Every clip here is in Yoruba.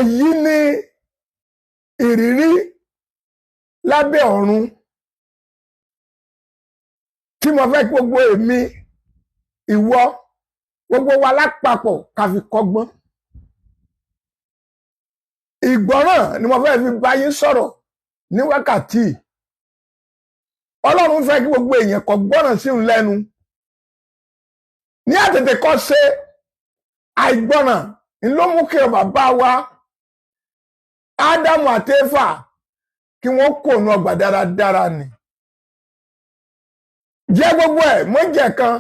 Èyí ni ìrírí lábẹ́ ọ̀run tí mo fẹ́ kí gbogbo èmi, ìwọ, gbogbo wa lápapọ̀ ká fi kọ́gbọ́n. Ìgbọ́ràn ni mo fẹ́ fi bá yín sọ̀rọ̀ ní wákàtí. Ọlọ́run fẹ́ kí gbogbo èèyàn kó gbọ́ràn sí òun lẹ́nu. Ní àtètè kọ́ ṣe, àìgbọ́ràn ló mú kí bàbá wa Ádámù àti Éfà kí wọ́n kó nu ọgbà dáradára ni. Jẹ́ gbogbo ẹ̀ mọ́jẹ̀ kan,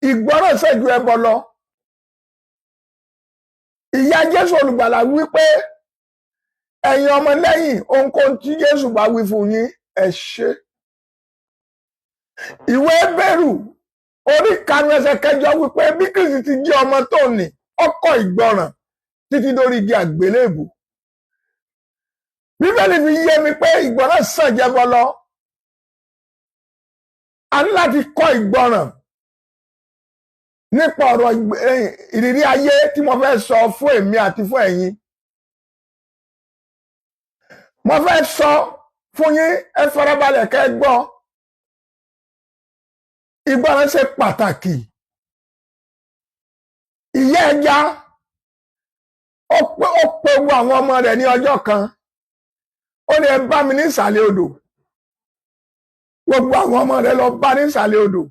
ìgbọ́ràn ṣèjú ẹbọ lọ. Ìyá Jésù olùgbàlà wí pé ẹ̀yin ọmọ lẹ́yìn, ohunkóhun tí Jésù bá wí fún yín, ẹ ṣe. Ìwé Hébérù orí 5 ẹsẹ̀ 8 wípé bí Kristi ti jẹ́ ọmọ tó ní ọkọ̀ ìgbọràn títí dórí igi àgbélébù. Bíbélì fi yé mi pé ìgbọràn sàn jẹbọ lọ. A ní láti kọ́ ìgbọràn nípa ọ̀rọ̀ ìrírí ayé tí mo fẹ́ sọ fún èmi àti fún ẹ̀yin. Mo fẹ́ sọ fún yín, ẹ farabalẹ̀ kẹ́ ẹ gbọ́. Ìgbọràn ṣe pàtàkì. Ìyá ẹja ó pe wo àwọn ọmọ rẹ̀ ní ọjọ́ kan, ó ní ẹ bá mi ní ìsàlẹ̀ odò. Gbogbo àwọn ọmọ rẹ̀ lọ bá ní ìsàlẹ̀ odò.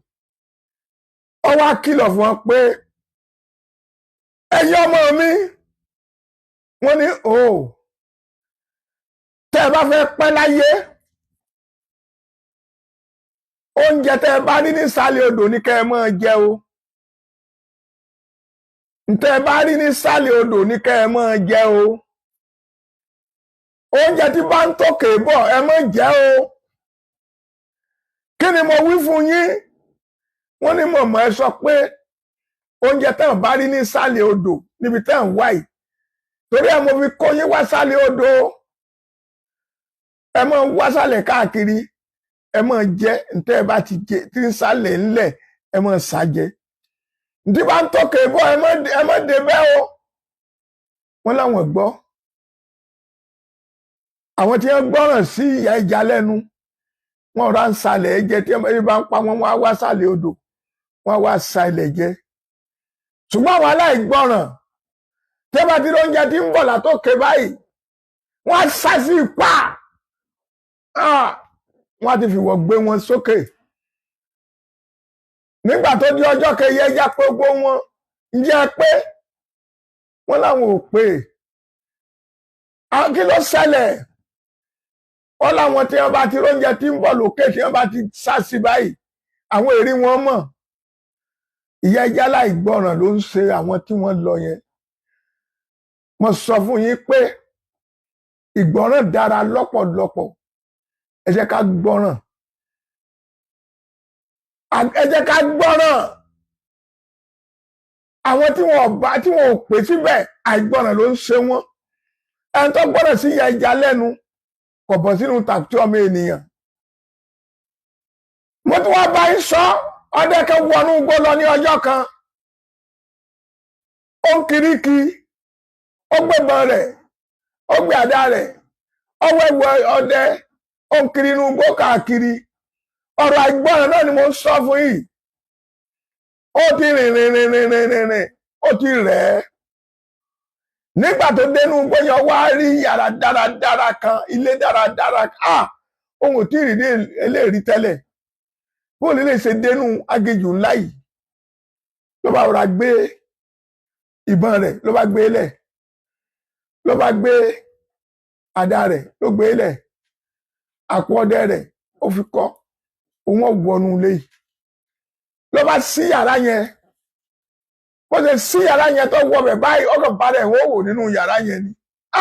Ó wá kìlọ̀ fún wọn pé ẹ̀yin ọmọ mi, wọ́n ní o tẹ́ ẹ bá fẹ́ pẹ́ láyé, oúnjẹ tẹ́ ẹ bá rí nísàlẹ̀ odò ní kẹ́ ẹ máa jẹ o. Ntẹ́ ẹ bá rí nísàlẹ̀ odò ní kẹ́ ẹ máa jẹ o. Oúnjẹ tí bá ń tòkè bọ̀, ẹ má jẹ o. Kí ni mo wí fún yín? Wọ́n ní mọ̀mọ́, ẹ sọ pé oúnjẹ tẹ́ ẹ bá rí nísàlẹ̀ odò níbi tẹ́ ẹ ń wá yìí, torí ẹ mo fi kó yín wá sàlẹ̀ odò. Ẹ máa wá sàlẹ̀ káàkiri, ẹ máa jẹ ntẹ́ ẹ bá ti jẹ tí ń sàlẹ̀ ńlẹ̀, ẹ máa sá jẹ. Ntí bá ń tòkè bọ̀, ẹ má dé bẹ́ẹ̀ o. Wọ́n láwọn gbọ́. Àwọn tí wọ́n gbọ́ràn sí ìyá ẹja lẹ́nu, wọ́n rà ń sàlẹ̀ jẹ. Tí wọ́n bá ń pa wọ́n, wọ́n á wá sàlẹ̀ odò, wọ́n á wá sa ilẹ̀ jẹ. Ṣùgbọ́n àwọn aláìgbọ́ràn, tí wọ́n bá ti rí oúnjẹ tí ń bọ̀ látòkè báyìí, wọ́n á sá sí ipá, wọ́n á ti fìwọ̀ gbé wọn sókè. Nígbà tó di ọjọ́ kẹyẹ, ẹja pé gbogbo wọn, ǹjẹ́ ẹ pé? Wọ́n láwọn ò pé. Kí ló ṣẹlẹ̀? Wọ́n láwọn tí wọ́n bá ti róúnjẹ tí ń bọ̀ lókè, tí wọ́n bá ti sá sí báyìí, àwọn èrè wọn mọ̀. Ìyá ẹja láìgbọràn ló ń ṣe àwọn tí wọ́n lọ yẹn. Mo sọ fún yín pé ìgbọràn dára lọ́pọ̀lọpọ̀. Ẹ jẹ́ ká gbọ́ràn, ẹ jẹ́ ká gbọ́ràn. Àwọn tí wọn bá tí wọn ò pè síbẹ̀, àìgbọràn ló ń ṣe wọ́n. Ẹni tó gbọ́ràn sí ìyá ẹja lẹ́nu kò bọ́ sínú tàkútì ọmọ ènìyàn. Mo tún wá bá yín sọ, ọdẹ kan wọnú igbó lọ ní ọjọ́ kan. Ó ń kiri kí, ó gbébọn rẹ̀, ó gbé àdá rẹ̀, ó wẹ̀wẹ̀ ọdẹ, ó ń kiri inú igbó káàkiri. Ọ̀rọ̀ àìgbọràn náà ni mo ń sọ fún yìí. Ó ti rìn rìn rìn rìn rìn rìn rìn, ó ti rẹ̀ ẹ́. Nígbà tó dénú igbó yẹn, wá rí yàrá dáradára kan, ilé dáradára. Ah, òun ò tí ì rí eléèrí tẹ́lẹ̀. Bó lè ṣe dénú aginjù ńlá yìí? Ló bá rọra gbé ìbọn rẹ̀, ló bá gbé lẹ̀, ló bá gbé àdá rẹ̀, ló gbé lẹ̀, àpò ọdẹ rẹ̀ ó fi kọ́, òun ò wọnú ilé yìí. Ló bá ṣí yàrá yẹn. Bó ṣe ṣí yàrá yẹn tó wọ bẹ̀ báyìí, ọkàn bá rẹ̀ wọ́n wò nínú yàrá yẹn ni.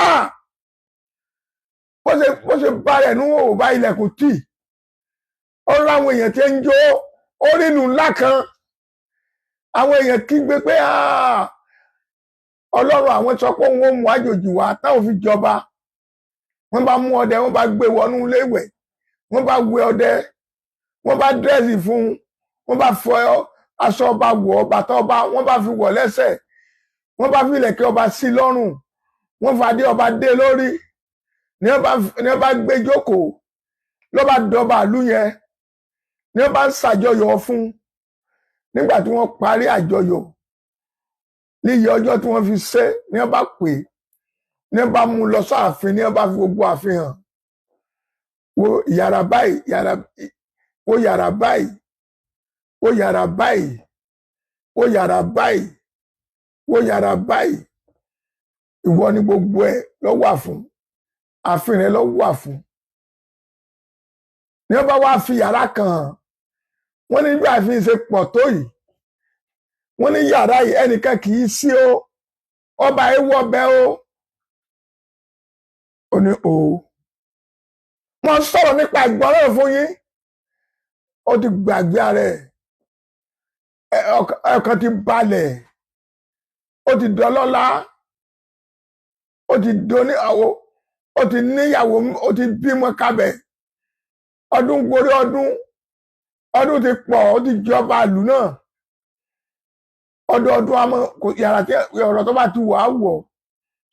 Ah, bó ṣe bá rẹ̀ nínú òwò bá ilẹ̀kùn tì, ó rá àwọn èèyàn tí ń jó. Ó rí ìlú ńlá kan, àwọn èèyàn kígbe pé Ọlọ́run àwọn sọ pé òun ó mú àjòjì wá táwọn fi jọba. Wọ́n bá mú ọdẹ, wọ́n bá gbé wọnú ilé ìwẹ̀, wọ́n bá wẹ ọdẹ, wọ́n bá dírẹ́sì fún un, wọ́n bá fọ aṣọ ọba wọ̀, bàtà ọba wọ́n bá fi wọ̀ lẹ́sẹ̀, wọ́n bá fi ìlẹ̀kẹ̀ ọba sí lọ́rùn. Wọ́n fàdé ọba dé lórí ní wọ́n bá gbé jókòó, ló bá dọba ìlú yẹn, ní wọ́n bá ń ṣàjọyọ̀ fún. Nígbà tí wọ́n parí àjọyọ̀ níyì ọjọ́ tí wọ́n fi ṣe, ní wọ́n bá pè é, ní wọ́n bá mú un lọ sáàfin, ní wọ́n bá fi gbogbo àfihàn wo yàrá báyìí, yàrá wo yàrá báyìí, wo yàrá báyìí, wo yàrá báyìí, wo yàrá báyìí, ìwọ ni gbogbo ẹ ló wà fún, ààfin rẹ ló wà fún. Ní wọ́n bá wá fi yàrá kan hàn, wọ́n ní bí ààfin ṣe pọ̀ tó yìí, wọ́n ní yàrá yìí ẹnìkan kì í sí o, ọba ewu ọbẹ o. Ó ní o wọ́n sọ̀rọ̀ nípa ìgbọràn fún yín. Ó ti gbàgbé ara ẹ̀, ọkàn ti balẹ̀, ó ti dọlọ́lá, ó ti doníyàwó, ó ti níyàwó, ó ti bímọ kábẹ̀. Ọdún gorí ọdún, ọdún ti pọ̀, ó ti jọba ìlú náà. Ọdọọdún àmọ́ kò yàrá tí ọ̀rọ̀ tó bá ti wọ̀ á wọ̀,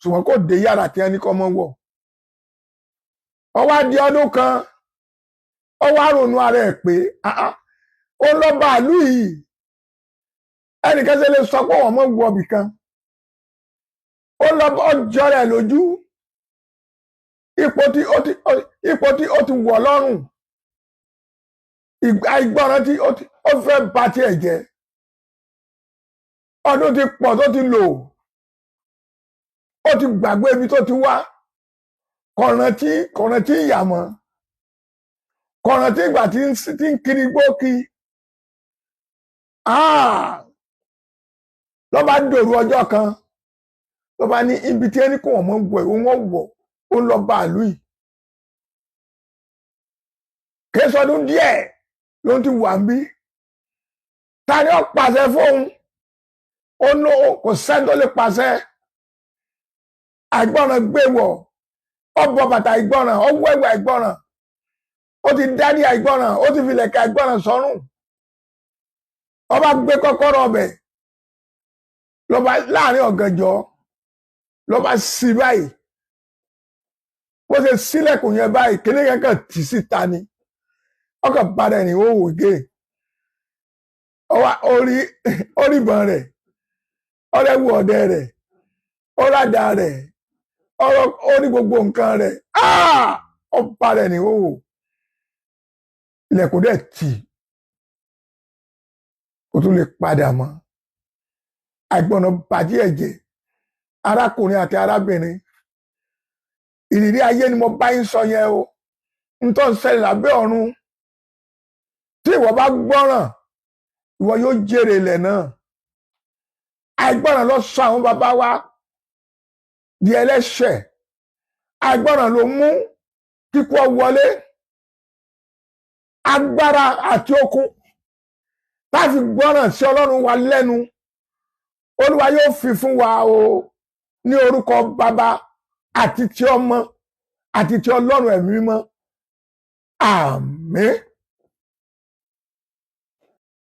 ṣùgbọ́n kò dé yàrá tí ẹni kọ́ mọ́ wọ̀. Ó wá di ọdún kan, ó wá ronú ara ẹ̀ pé ó lọ bá ìlú yìí, ẹnìkan ṣe lè sọ pé wọ́n mọ̀ wọ ibì kan. Ó lọ ọjọ́ rẹ̀ lójú, ipò tí ó ti wọ̀ lọ́rùn, àìgbọràn tí ó fẹ́ bà tiẹ̀ jẹ́. Ọdún ti pọ̀ tó ti lò, ó ti gbàgbé ibi tó ti wá, kọ̀rántí ìyà mọ́, kọ̀rántí ìgbà tí ń kiri gbókì. Ló bá dòru ọjọ́ kan, ló bá ní ibi tí ẹni kò wọ́n mọ́ wọ̀, wọ́n wọ̀, ó ń lọ bá ìlú yìí. Késọdún díẹ̀ ló ti wà ń bí. Ta ni ó pàṣẹ fóun? Ó ní kò sẹ́ni tó lè pàṣẹ. Àìgbọràn gbé wọ̀, ó bọ bàtà àìgbọràn, ó wẹ̀wẹ̀ àìgbọràn, ó ti dádì àìgbọràn, ó ti filẹ̀kẹ̀ àìgbọràn sọ́rùn. Ó bá gbé kọ́kọ́rọ́ ọbẹ̀ ló bá láàrin ọ̀gànjọ́, ló bá ṣí báyìí. Bó ṣe sílẹ̀kùn yẹn báyìí, kíní kankan tì síta ni, ọkàn padà ní òwò gé. Orí ìbọn rẹ̀, ọrẹ́wù ọ̀dẹ rẹ̀, ọ̀ràdà rẹ̀, orí gbogbo nǹkan rẹ̀, ó padà ní òwò. Ilẹ̀kùn dẹ̀ tì, kò tún lè padà mọ́. Àìgbọràn bàjẹ́ ẹ̀jẹ̀. Arákùnrin àti arábìnrin, ìrírí ayé ni mo bá yín sọ yẹn o. N tó ń ṣẹlẹ̀ lábẹ́ ọ̀run, tí ìwọ bá gbọ́ràn, ìwọ yóò jèrè ilẹ̀ náà. Àìgbọràn ló sọ àwọn bàbá wa di ẹlẹ́ṣẹ̀. Àìgbọràn ló mú kíkú wọlé. Agbára àti okun láti gbọ́ràn sí Ọlọ́run wa lẹ́nu, Olúwa yóò fi fún wa o, ní orúkọ Bàbá àti ti Ọmọ àti ti Ọlọ́run Ẹ̀mí Mímọ́. Àmín.